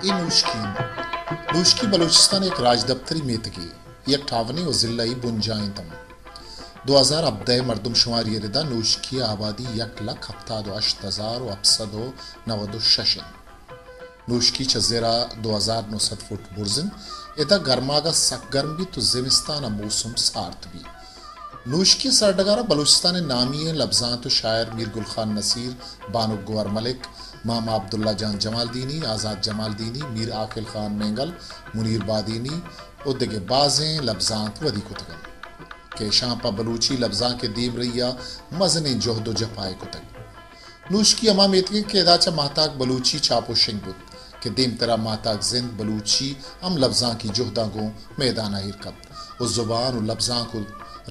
اے نوشکی انت۔ نوشکی بلوچستان ءِ یک راجدپتری میتگے، یک ٹاؤنے ءُ ضلعی بنجاہ انت ہم۔ دو ہزار ہبدہ ءِ مردم شماری ءِ ردا نوشکی ءِ آبادی یک لکھ ہپتاد ءُ ہشت ہزار ءُ ہپت سد ءُ نود ءُ شش انت۔ نوشکی چہ زر ءَ دو ہزار نو سد فٹ برز انت۔ ادا گرماگ ءَ سک گرم بیت ءُ زمستان ءَ موسم سارت بیت۔ نوشکی ءِ سرڈگار ءَ بلوچستان ءِ نامی ئیں لبزانت ءُ شاعر میر گل خان نصیر، بانک گوہر ملک، ماما عبداللہ جان جمالدینی، آزات جمالدینی، میر عاقل خان مینگل، منیر بادینی ءُ دگہ بازیں لبزانت ودی کتگ انت کہ اشاں پہ بلوچی لبزانک ءِ دیمرئی ءَ مزنیں جہد ءُ جپائے کتگ۔ نوشکی ہما میتگ انت کہ ادا چہ ماہتاک بلوچی چاپ ءُ شنگ بوت کہ دیمترا ماہتاک زند بلوچی ہم لبزانکی جہداں گوں میدان ءَ ایر کپت ءُ زبان ءُ لبزانک ءُ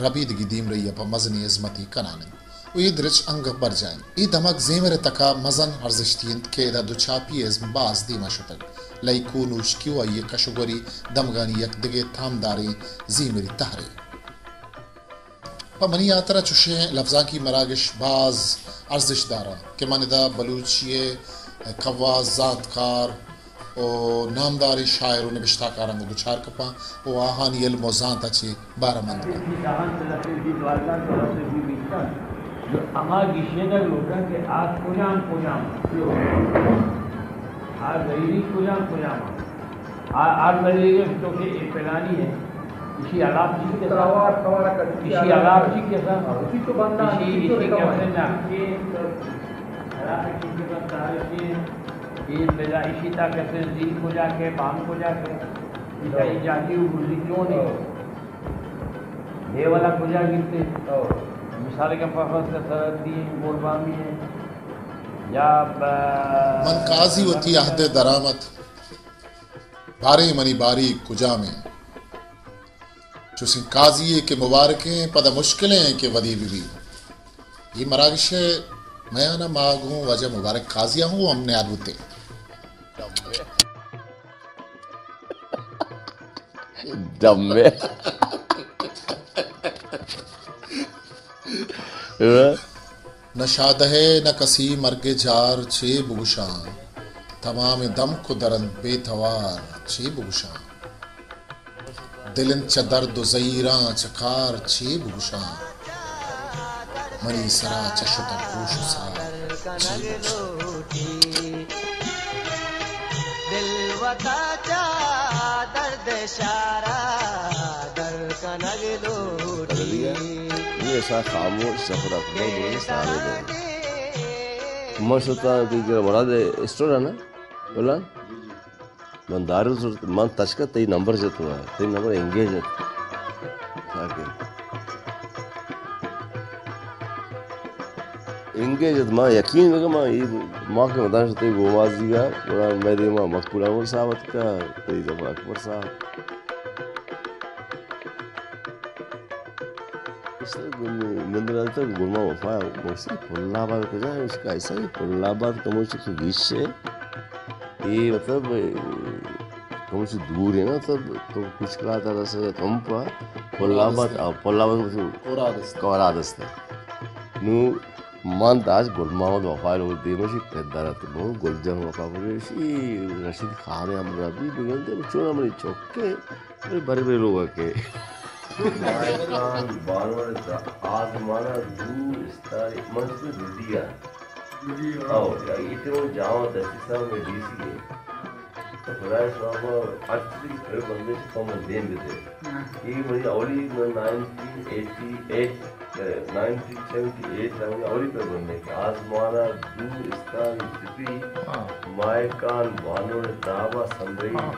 ربیدگی دیمرئی ءَ پہ مزنیں ہزمتے کنان انت ءُ اے درچ انگہ برجاہ انت۔ اے دمگ زیمر ءِ تک ءَ مزن ارزشتی انت کہ ادا دوچاپی ءِ ازم باز دیم ءَ شتگ۔ لیکو نوشکی ءُ آئی ءِ کش ءُ گوری دمگانی یک دگہ تامداریں زیمری تہرے۔ پہ منی ہاترا چشیں لبزانکی مراگش باز ارزشت داراں کہ من ادا بلوچی ءِ کواس، زانتکار ءُ نامداریں شاعر ءُ نبشتہ کاراں گوں دچار کپاں ءُ آہانی علم ءُ زانت ءَ چہ بہرہ مند باں۔ ہما گیشینگ لوٹاں کہ آ کجام کجام آ زہیری کجام کجام آ، ہر دلیل تو کہ اے پلانی ہے، اسی حالات چی کسا، اسی حالات چی کسا، اسی، اسی کسا نا، اے پدا اسی تا کسے زی کجا کے، بام کجا کے، اسی جاتی و گزی کیوں نہیں، یہ والا کجا گرتے، مثال کے پرفس کا سرحدی ہے، موربامی ہے، یا ب-، من قاضی وتی عہد درآمد باریں منی باریگ کجام انت؟ چوشیں قاضی یے کہ مبارکیں، پدا مشکلیں کہ ودی بہ بی۔ اے مراگش ءِ میان ءَ ما گوں واجہ مبارک قاضی ءَ ہوں ہم نیاد بوتیں۔ ڈمے۔ نہ شادہ ءَ نہ کسی مرگ ءِ جار چے بگوشاں، تمام دمک ءُ درنت بے توار چے بگوشاں، دل انت چہ درد ءُ زہیراں چہ کار چے بگوشاں، منی سرا چہ شتگ گوش ءُ سار چے بگوشاں۔ دل وتا چہ درد شارا در کنگ لوٹی۔ یہ ایسا خاموش سفر اکبر بولے سارے دے۔ من شتا دیگر مراد اسٹور ہے نا؟ بولان؟ من دارو زرت، من تچکا تئی نمبر جت ہوا، تئی نمبر انگیج ات۔ انگیج ات، ما یقین بکن، ما اے، ما کہ مدان شتے گومازی گا، گڑا مئے دیما مقبول احمد صاحب اتکا، تئی دفعہ اکبر صاحب۔ اس طرح گل-، نندر آتا گل ما وفا موسی پل آباد کجا ہے، اس کا ایسا ہی پل آباد کموچی تو گیش ہے۔ اے مطلب، اے، کموچی دور ہے نا، مطلب، تو کچھ کلا تا رسے کم پا، پل آباد، آ، پل آباد کموچی کوراد است۔ کوراد است۔ نو، من داش گل محمد وفا لوگ دیمشی پدر ات۔ نو، گل جان وفا بگشی، رشید خان ہم ربی بگندے، چون ہمیں چوکے، بری بری لوگ کے۔ مائکان بانور دا آزمانا دور استاری، من تو دودیا۔ او، یا ایتے من جاوا دستی صاحب میں ڈی سی ہے۔ تو خدای صاحب، ہر چیز کی پر بندے سے کم دین دیتے۔ ہاں۔ یہ میری اولی، میں nineteen eighty eight, nineteen seventy eight ءَ منی اولی پر بندے کہ آزمان ءَ دور استاری سپی، ہاں۔ ماہکان بانور داب ءَ سمبئی، ہاں۔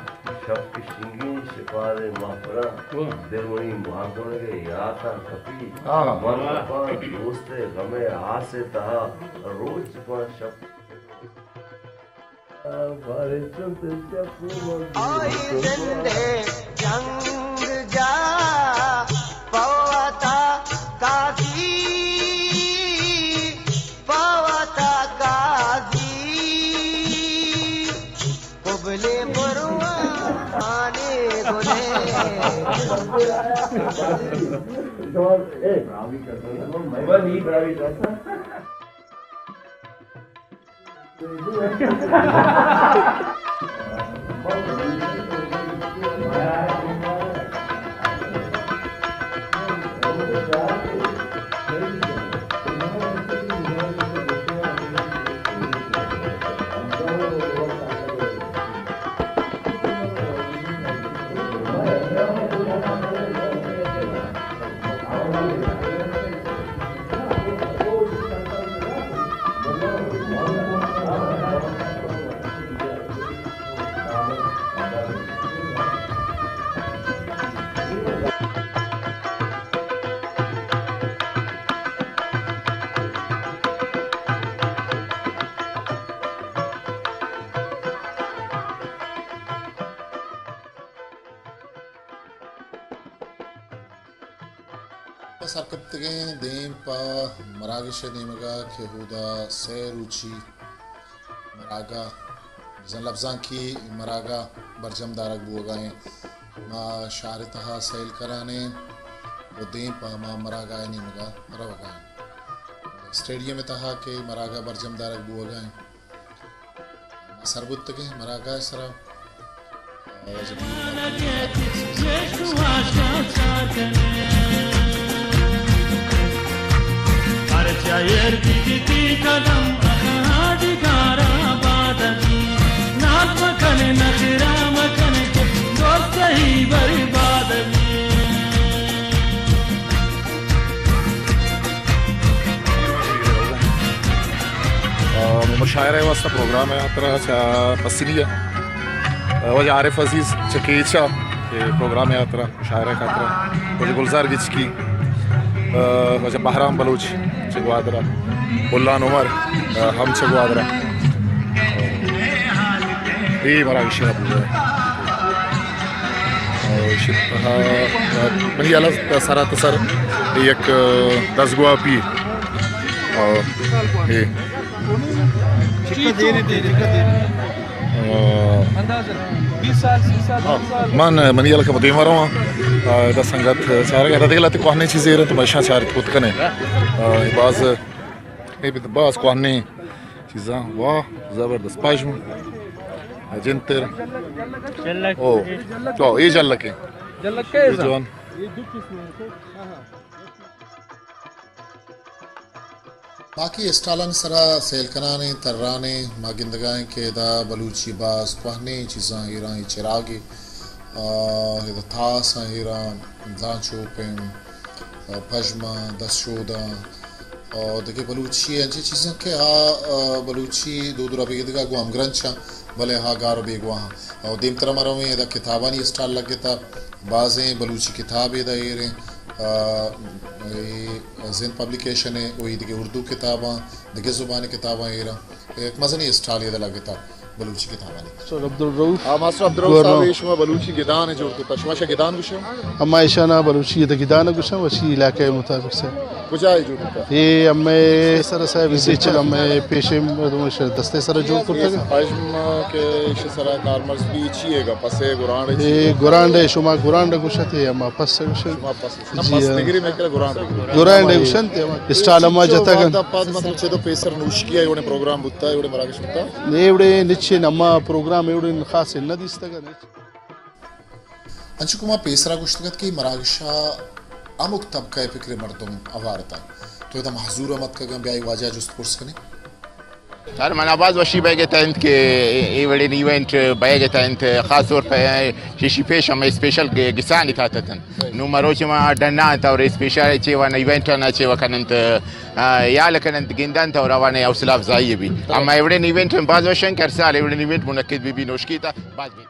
شپ کہ شنگیں شپارے ماہ پرا، واہ۔ دل منی ماہ کنگ ءِ یاتاں کپی، ہاں۔ من واہ۔ کپاں دوست ءِ غم ءِ آس ءِ تہا، روچ پاں شپ۔ آئی زندے جنگ جا پوتا قاضی، پوتا قاضی، قبلے پروانے گلے۔ سرکپتگیں دیم پہ مراگش ءِ نیمگ ءَ کہ اودا سئے روچی مراگہ، بزاں لبزانکی مراگہ برجم دارگ بوگ ءَ ایں۔ ما شہر ءِ تہا سیل کنان ایں ءُ دیم پہ ہما مراگہ ءِ نیمگ ءَ روگ ءَ ایں۔ اسٹیڈیم ءِ تہا کہ مراگہ برجم دارگ بوگ ءَ ایں، ما سر بوتگیں مراگہ ءِ سرا۔ پرچا ایر بیتی قدم اخاں ڈگار آباد بی، ناز مکن نخرہ مکن کہ دوست ہی برباد بی۔ آ، مشاعرہ ءِ واستہ پروگرام ءِ ہاترا چہ پسنی ءَ، آ، واجہ عارف عزیز چہ کیچ ءَ اے پروگرام ءِ ہاترا، مشاعرہ ءِ ہاترا، واجہ گلزار گچکی، آ، واجہ بہرام بلوچ چہ گوادر ءَ، بلان عمر، آ، ہم چہ گوادر ءَ۔ اے مراگش ءَ بوگ ءَ۔ آ، ایشی تہا، آ، منی ہیال ءَ سرا تہ سر یک، آ، دزگواپی۔ آ، اے۔ آ، من، منی ہیال ءَ کمو دیما رواں۔ آ، ادا سنگت چارگ ءَ، ادا دگہ لہتے کوہنیں چیزے ایر انت، ما اشاں چارت کت کنیں۔ آ، اے باز، اے باز کوہنیں چیزاں، واہ، زبردست پژم، جنتر۔ او، تو اے جلک ایں۔ جلک اے جوان۔ باقی اسٹالانی سرا سیل کنان ایں، تران ایں، ما گندگ ءَ ایں کہ ادا بلوچی باز کوہنیں چیزاں ایراں، اے چراگے، آ، ادا تاس ایں ایراں، دانچوپ ایں، آ، پژماں، دستشوداں، آ، دگہ بلوچی انچیں چیزاں کہ آ، آ، بلوچی دود ءُ ربیدگ ءَ گوں ہمگرنچ اَں، بلے آ گار ءُ بیگواہ اَں۔ آ، دیمتر ءَ ما رویں، ادا کتابانی اسٹال لگتہ، بازیں بلوچی کتاب ادا ایر ایں، آ، اے زند پبلیکیشن ءِ، ءُ اے دگہ اردو کتاباں، دگہ زبان ءِ کتاباں ایر اَں۔ یک مزنیں اسٹالے ادا لگتہ بلوچی کتابانی۔ ماسٹر عبدالرؤف۔ آ، ماسٹر عبدالرؤف صاحب، اے شما بلوچی گدان جوڑ کتہ، شما شہ گدان گوشے؟ اما ایشانا بلوچی ادا گدان گوشاں، وشی علاقہ مطابق سے۔ کجا اے جوڑ کتہ؟ اے ہمے سر صاحب، اے چل ہمے پیشے مردم دستے سر جوڑ کرتگ۔ پژم کہ ایش سرا کارمرز بی چی اے گا، پسے گرانڈ چی اے؟ گرانڈ، شما گرانڈ گوشتے، اما پس گوشے۔ شما پس۔ نہ، جی، پس ہاں۔ دگری میں کرا گرانڈ۔ گرانڈ گوشنت، اسٹال ہما جتگ انت۔ پد مطلب چہ تو پیسر نوشکی ءِ وڑیں پروگرام بوتا، اے وڑیں مراگش بوتا؟ اے وڑیں نچے نما پروگرام اے وڑیں خاص نہ دیستگ انت۔ انچو کہ ما پیسرا گوشتگ ات کہ مراگش ءَ ہمک طبقہ ءِ فکر ءِ مردم ہوار اتاں۔ تو ادا محضور ہم اتکگ آں، بیا اے واجہ ءَ جست پرس کنیں۔ سر، منا باز وشی بئیگ ءَ اتنت کہ اے وڑیں ایونٹ بئیگ ءَ اتنت، خاص طور پہ ششی پیش ہم اسپیشل گ-، گسانی تھا اتنت۔ نوں مروچی ما ڈنا انت اور اسپیشل چیوا ایونٹ نا چیوا کننت، آ، یال کننت، گندنت اور آوانی حوصلہ افزائی بی۔ اما ایوڑیں ایونٹ ہم باز وشن کہ ہر سال ایوڑیں ایونٹ منعقد بی بی نوشکی تا باز بی۔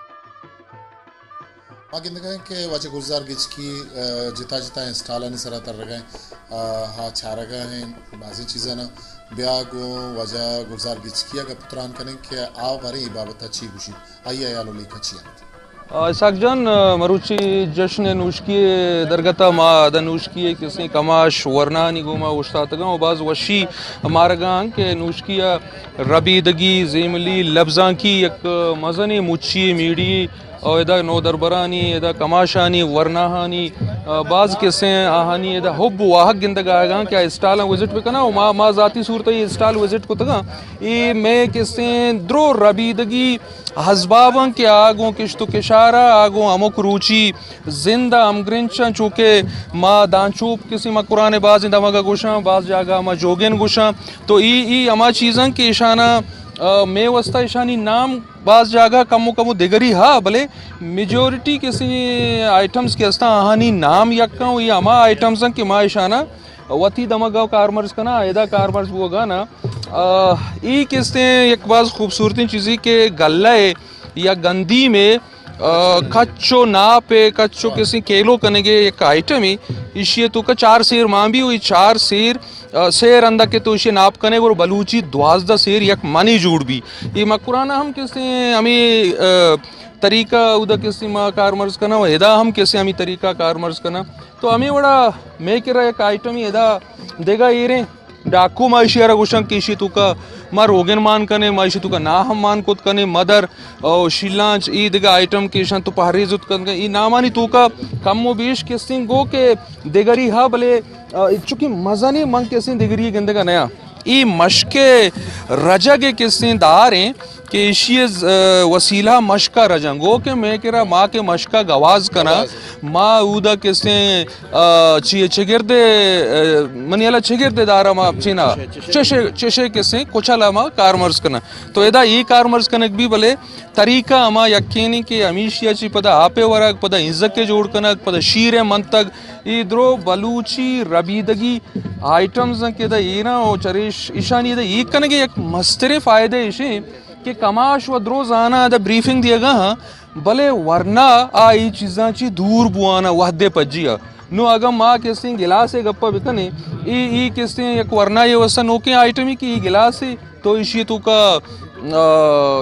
ما گندگ ءَ ایں کہ واجہ گلزار گچکی، آ، جتا جتا اسٹالانی سرا ترگ ءَ ایں، آ، آ چارگ ءَ ایں بازیں چیزاں نا۔ بیا گوں واجہ گلزار گچکی ءَ گپ تران کنیں کہ آ باریں اے بابت ءَ چی گوشیت، آئی ءِ ہیال ءُ لیکہ چی انت۔ آ، اسحاق جان، آ، مروچی جشن نوشکی ءِ درگت ءَ ما ادا نوشکی ءِ کسیں کماش ورناہانی گوما اوشتاتگاں ءُ باز وشی مارگاں کہ نوشکی ءَ ربیدگی، زیملی، لبزانکی یک مزنیں مچی میڑی اور ادا نودربرانی، ادا کماشانی، ورناہانی، آ، باز کسیں آہانی ادا حب ءُ واہگ گندگ آیگاں کہ آ اسٹالاں وزٹ بکناں ءُ ما، ما ذاتی صورت ءَ اے اسٹال وزٹ کتگاں۔ اے مئے کسیں درو ربیدگی ازباباں کہ آ گوں کشت ءُ کشار ءَ، آ گوں ہمک روچی زند ءَ ہمگرنچاں، چونکہ ما دانچوپ کسیں مکران ءِ بازیں دمگ ءَ گوشاں، باز جاگہ ما جوگن گوشاں۔ تو ای، ای ہما چیزاں کہ ایشاناں، آ، مئے واسطہ ایشانی نام باز جاگہ کمو کمو دگری ہا، بلے میجورٹی کسیں آئٹمز کہ استاں، آہانی نام یکاں ءُ ای ہما آئٹمز اَں کہ ما ایشاناں وتی دمگ ءَ کارمرز کناں، ادا کارمرز بوگا نا۔ آ، ای کستیں یک باز خوبصورتیں چیزے کہ گلہ ءِ یا گندیم ءِ آ، کچ و ناپ ء، کچ و کسیں کیلو کنگ ء یک آئٹمے، ایشی ء توکا چار سیر مان بی، و اے چار سیر، آ، سیر ہندا کہ تو ایشی ء ناپ کنے گڑا بلوچی دوازدہ سیر یک منے جوڑ بی۔ اے مکران ء ہم کسیں ہمے، آ، طریقہ اودا کسیں ما کارمرز کناں و ادا ہم کسیں ہمے طریقہ کارمرز کناں۔ تو ہمے وڑا مئے کرا یک آئٹمے ادا دگہ ایریں۔ ڈاکو ما ایشی ء را گوشاں کہ ایشی توکا ما روگن مان کنیں، ما ایشی توکا ناہم مان کت کنیں، مدر او شیلانچ، اے دگہ آئٹم کہ ایشاں تو پہریز ات کنگ، اے نامانی توکا کم و بیش کسیں گو کہ دگری ہا، بلے، آ، چونکہ مزنیں من کسیں دگری گندگا نیاں۔ اے مشک ء رجگ ء کسیں داریں کہ ایشی ء ز-، وسیلہ مشک ء رجاں۔ گو کہ مئے کرا ما کہ مشک ء گواز کناں، ما اودا کسیں، آ، چی، چگرد ء، آ، منی ہیالا چگرد ء دارا ما چینا چشے، چشے کسیں کچل ء ما کارمرز کناں۔ تو ادا اے کارمرز کنگ بی، بلے طریقہ ہما یکینی کہ ہمیشی ء چی پدا آپ ء ورگ، پدا ہنزک ء جوڑ کنگ، پدا شیر ء منتگ، اے درو بلوچی ربیدگی آئٹمز انت کہ ادا ایراں و چریش ایشانی ادا اے کنگ ء یک مستریں فائدہ ایش انت کہ کماش و درو زاناں ادا بریفنگ دیگا ہاں، بلے ورنا آ اے چیزاں چی دور بوانا وہدے پجیا۔ نو اگاں ما کسیں گلاسے گپا بکنیں، اے، اے کسیں یک ورنائے واسطہ نوکیں آئٹمے کہ اے گلاسے تو ایشی توکا، آ،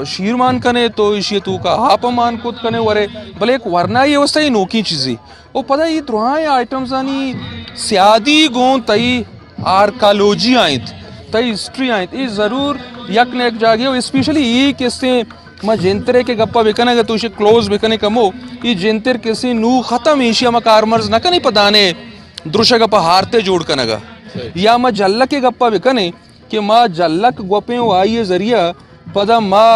شیر مان کنے، تو ایشی توکا آپ مان کت کنے ورے، بلے یک ورنائے واسطہ اے نوکیں چیزے۔ و پدا اے درائیں آئٹمزانی سیادی گوں تئی آرکالوجی آئینت، تئی ہسٹری آئینت۔ اے ضرور یک نہ یک جاگے و اسپیشلی اے کسیں ما جنترے کہ گپا بکنگ تو ایشی کلوز بکنے کمو، اے جنتر کسیں نو ختم ایشی ما کارمرز نہ کنے پہ دانے درشگ پہ ہارتے جوڑ کنگا۔ یا ما جلکے گپا بکنیں، کہ ما جلک گوپیں و آئی ء ذریعہ پدا ما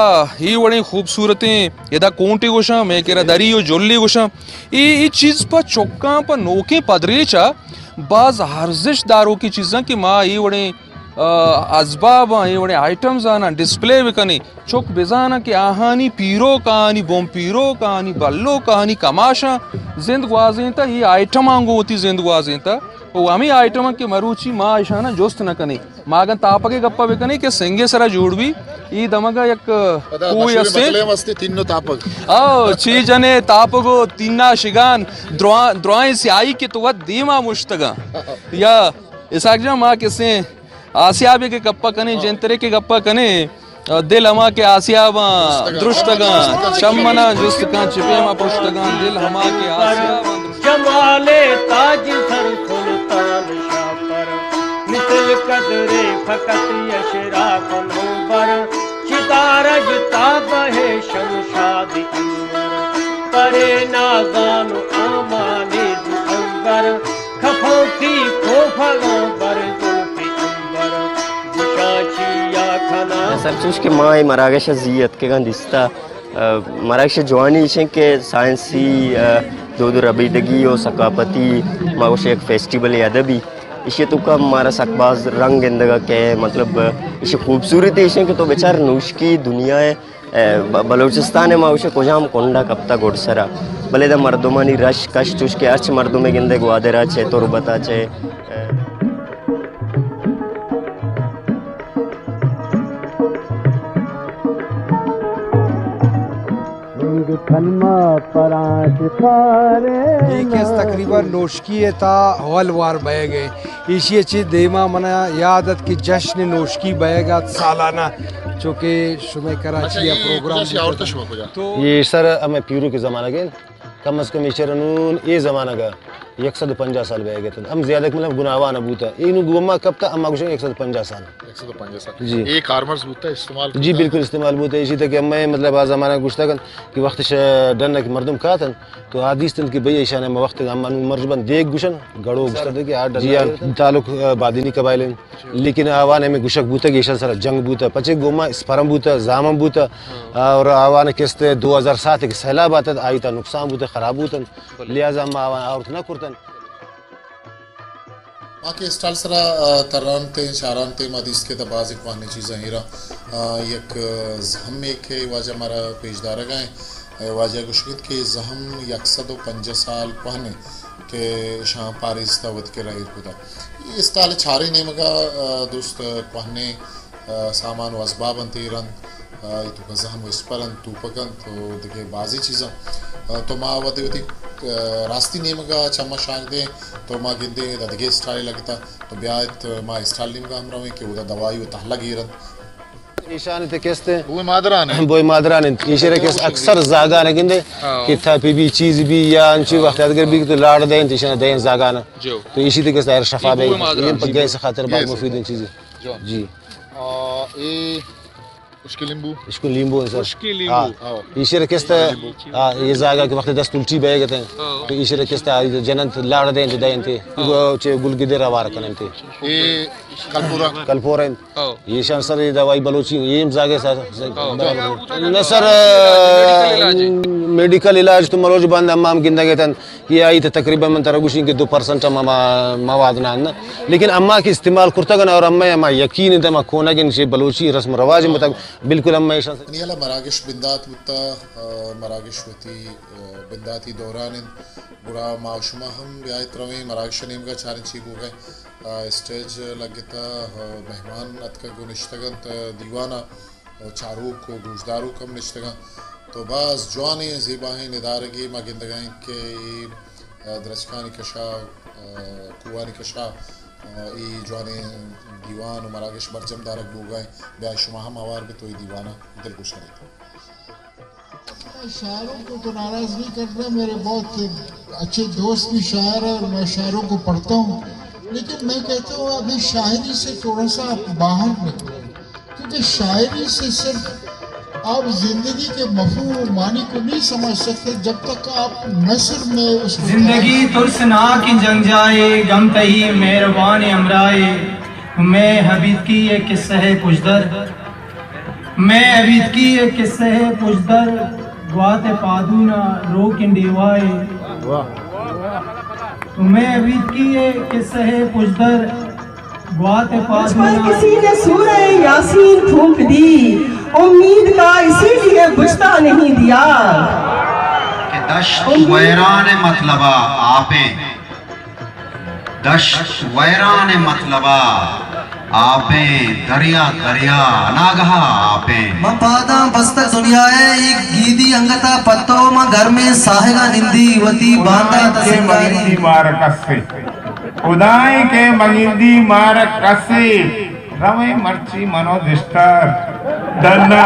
اے وڑیں خوبصورتیں ادا کونٹے گوشاں، مئے کرا دری و جلی گوشاں۔ اے، اے چیز پہ چکاں پہ نوکیں پدریچ ء باز ارزشت داروکیں چیزاں کہ ما اے وڑیں، آ، ازباباں، اے وڑیں آئٹمز آناں ڈسپلے بکنیں۔ چک بزاناں کہ آہانی پیروک، آہانی بن پیروک، آہانی بلوک، آہانی کماشاں زند گوازینتہ، اے آئٹماں گوں وتی زند گوازینتہ۔ و ہمے آئٹماں کہ مروچی ما اشاناں جست نہ کنیں۔ ما اگاں تاپگ ء گپ ء بہ کنیں کہ سنگ ء سرا جوڑ بی، اے دمگ ء یک پدا کوہ مشہور است انت۔ مطلب است تینو تاپگ۔ او، چی جنے تاپگ و تینا شگان، درا-، درائیں سیاہی کہ تو وت دیما مشتگاں۔ یا اسحاق جان، ما کسیں آسیابے کہ گپ ء کنیں، ہاں۔ جنترے کہ گپ ء کنیں، دل ہما کہ آسیاباں درشتگاں، چمناں جست کن چہ پیما پرشتگاں، دل ہما کہ آسیاباں درشتگاں۔ جمال تاج سر سلطان شاہ پر، مثل قدر فقط اشراق نوبر، چتارج تابہ شمشاد انور، پرے نازان و آمانے دو انور، کپاں تئی کوپگاں بر زلف عنبر، گشاں چیا کناں۔ سر چوش کہ ما اے مراگش ء زی اتکگاں دیستہ، آ، مراگش ء جوانی ایش انت کہ سائنسی، آ، دود و ربیدگی و ثقافتی، ما گوشیں یک فیسٹیول ادبی، ایشی ء توکا مارا سک باز رنگ گندگ ء کئے، مطلب، ایشی خوبصورتی ایش انت کہ تو بچار نوشکی دنیا ء اے، ب-، بلوچستان ء ما گوشے کجام کنڈ ء کپتہ گڈسر ء، بلے ادا مردمانی رش کش چوش کہ ہرچ مردمے گندے گوادر ء چہ، تربت ء چہ، اے۔ اے کیس تقریباً نوشکی ء تا اول وار بئیگ ء۔ ایشی ء چہ دیما منا یاد ات کہ جشن نوشکی بئیگ ات سالانہ، چونکہ شمئے کراچی ء پروگرام بوتگ۔ تو یہ سر ہمیں پیرو کے زمانگ ء، کم از کم ایشر انون اے زمانگ ء یک سد و پنجاہ سال بئیگ ات۔ ہم زیادہ مطلب گناہوان بوتا۔ اے نو گوما کپتا، اما گوشن یک سد و پنجاہ سال۔ یک سد و پنجاہ سال۔ جی۔ اے کارمرز بوتا، استعمال جی، بوتا؟ بالکل استعمال بوتا۔ ایشی تک ہمیں مطلب آ زمانہ گوشتا کن کہ وقت ش-، ڈن کہ مردم کاتن، تو آ دیستن کہ بھئی ایشان ہم وقت ہم انو مرج بند دیگ گوشن، گڑو گوشتن کہ آ ڈن جی، آ تعلق، آ، بادینی قبائل ہیں۔ لیکن آوان ہمیں گوشگ بوتا کہ ایشان سر جنگ بوتا، پچے گوما اسپرم بوتا، زامن بوتا، اور آوان کست دو ہزار سات کے سیلاب آتا، آئی تا نقصان بوتا، خراب بوتن، لہذا ہم آوان آورت نہ کرتن۔ ما کہ اسٹال سرا، آ، ترانتے، چارانتے، ما دیست کہ تا بازیں کوہنیں چیزاں ایرا، آ، یک، آ، زہمے کہ واجہ مارا پیش دارگا ہیں۔ اے واجہ گوشگ ات کہ زہم یک سد و پنجاہ سال کوہن انت کہ شاہ پاریزتا وت کرا ایر کتا۔ اے اسٹال چاریں نیمگا، آ، دوست کوہنیں، آ، سامان و اسباب انت ایر انت۔ آ، اے توکا زہم و اسپر انت، توپک انت و دگہ بازیں چیزاں۔ تو ما وھدے وتی، ء، راستی نیمگ ء چماں شانک دیں، تو ما گندیں ادا دگہ اسٹالے لگتا، تو بیایت ما اسٹال نیمگ ء ہم رویں کہ اودا دوائی و تہلگ ایر انت۔ ایشانی تہ کست بوئے مادران انت۔ بوئے مادران انت۔ ایشی را کست اکثر زاگان گندے ہاں۔ کہ تھاپی بی، چیز بی یا انچی وقت یادگر بی تو لاڑ دیں، ایشان دیں زاگان۔ جو۔ تو ایشی تہ کست ایر شفا بے۔ بوئے مادران۔ یہ گیس خاطر بہت گیس۔ مفید ہیں چیزیں۔ جو۔ جی۔ آ، اے اشکیں لیمبو۔ اشکیں لیمبو ہے سر۔ اشکیں لیمبو۔ ہاں۔ ہاں۔ ایشی را کست، لیمبو۔ ہاں، یہ زاگا کہ وقت دست الٹی بہ گئے تھے۔ ہاں۔ تو ایشی را کست، آ، جننت لاڑ دیں، دیں تھے۔ ہاں۔ وہ چے گل گدے روار کنن تھے۔ اے کلپورا۔ کلپورا انت۔ ہاں۔ ایشان سر یہ دوائی بلوچی، یہ ہم زاگے سر۔ ہاں۔ نہ سر، میڈیکل علاج ہے۔ میڈیکل علاج تو مروچ بند ہم ہم گندگے تن۔ کہ آئی تہ تقریباً من ترا گوشیں کہ دو پرسنٹ ہم ہما مواد نہ انت۔ لیکن اما کہ استعمال کرتگ انت اور اما، اما یقین انت، اما کونگ انت، چہ بلوچی رسم و رواج مطابق بالکل اما ایشاں۔ نی ہلا مراگش بندات بوتا، آ، مراگش وتی، آ، بنداتی دوران انت۔ گڑا ما و شما ہم بیایت رویں مراگش نیمگا چاریں چی بوگا انت۔ آ، اسٹیج لگتا، آ، مہمان اتکگ و نشتگ انت، آ، دیوانا۔ و چاروک و گوشداروک ہم نشتگاں۔ تو باز جوانیں زیباہیں ندارگے ما گندگا انت کہ اے، آ، درچکانی کشا، آ، کوہانی کشا، آ، اے جوانیں دیوان و مراگش برجم دارگ بوگا انت۔ بیا شما ہم ہوار بیت و اے دیوانا دلگوش کنیت۔ شاعروں کو تو ناراض نہیں کرنا، میرے بہت اچھے دوست بھی شاعر ہیں اور میں شاعروں کو پڑھتا ہوں، لیکن میں کہتا ہوں ابھی شاعری سے تھوڑا سا آپ باہر نکلیں، کیونکہ شاعری سے صرف آپ زندگی کے مفہوم و معنی کو نہیں سمجھ سکتے جب تک آپ نثر میں اس کو زندگی ترسناک جنگ جائے، غم تئی مہربان ہمراہ، میں ابیتکی ایک قصہ ہے پشدر۔ مئے ابیتکی ءِ کسہ ءِ پژدر گوات ءِ پادون ءَ روکیں ڈیوا ءَ۔ واہ۔ مئے ابیتکی ءِ کسہ ءِ پژدر گوات ءِ پادون ءَ۔ کسی نے سورہ یاسین تھوک دی، امید کا اسی لیے بجھتا نہیں دیا۔ کہ دشت ویران ءِ مطلب ءَ آپیں۔ دشت ویران ءِ مطلب ءَ آپیں، دریا، دریا، اناگہ آپیں۔ من پاداں بستگ دنیا ءِ اے گیدی انگت ءَ پتو، من گرمیں ساہگ ءَ نندی وتی باندا ءِ سنگاری۔ مارا کسے، خدائیں کہ مگندی مارا کسے، رویں مرچی منو دشتار ڈنا۔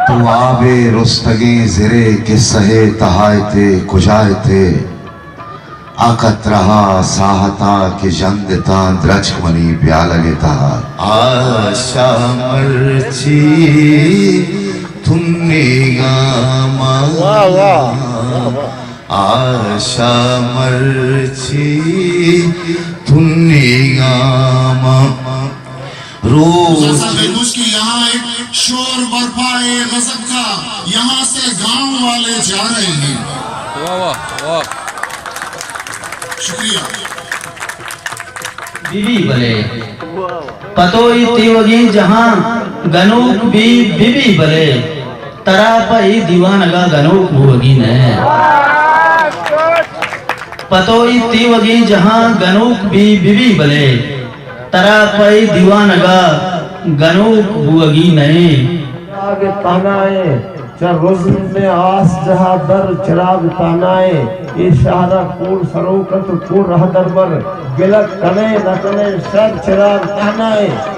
تو آبے رستگیں زرے کسہ ءِ تہا ات ئے، کجا ات ئے؟ آ قطرہ ءَ ساہتاں کہ ژند اتاں درچک منی پیالگ ءِ تہا۔ آشا مرچی تنیگاں ما۔ واہ، واہ، واہ، واہ۔ آشا مرچی تنیگاں ما۔ روز غزل ہے کچھ کہ یہاں ایک شور برپا ہے غضب کا، یہاں سے گاؤں والے جا رہے ہیں۔ واہ، واہ، واہ۔ شکریہ۔ بی بی بلے۔ پتو ای تیوگیں جہاں گنوک بی، بی بی بلے۔ ترا پہ اے دیوانگ ءَ گنوک بوگی نہ۔ پتو ای تیوگیں جہاں گنوک بی، بی بی بلے۔ ترا پہ اے دیوانگ ءَ گنوک بوگی نئے۔ چراغ تہنائیں، چہ رزم ءِ آس جہا در چراغ تہنائیں۔ اے شہر ءَ کور سروک انت و کور رہدربر، گلگ کنئے نہ کنئے شر چراغ تہنائیں۔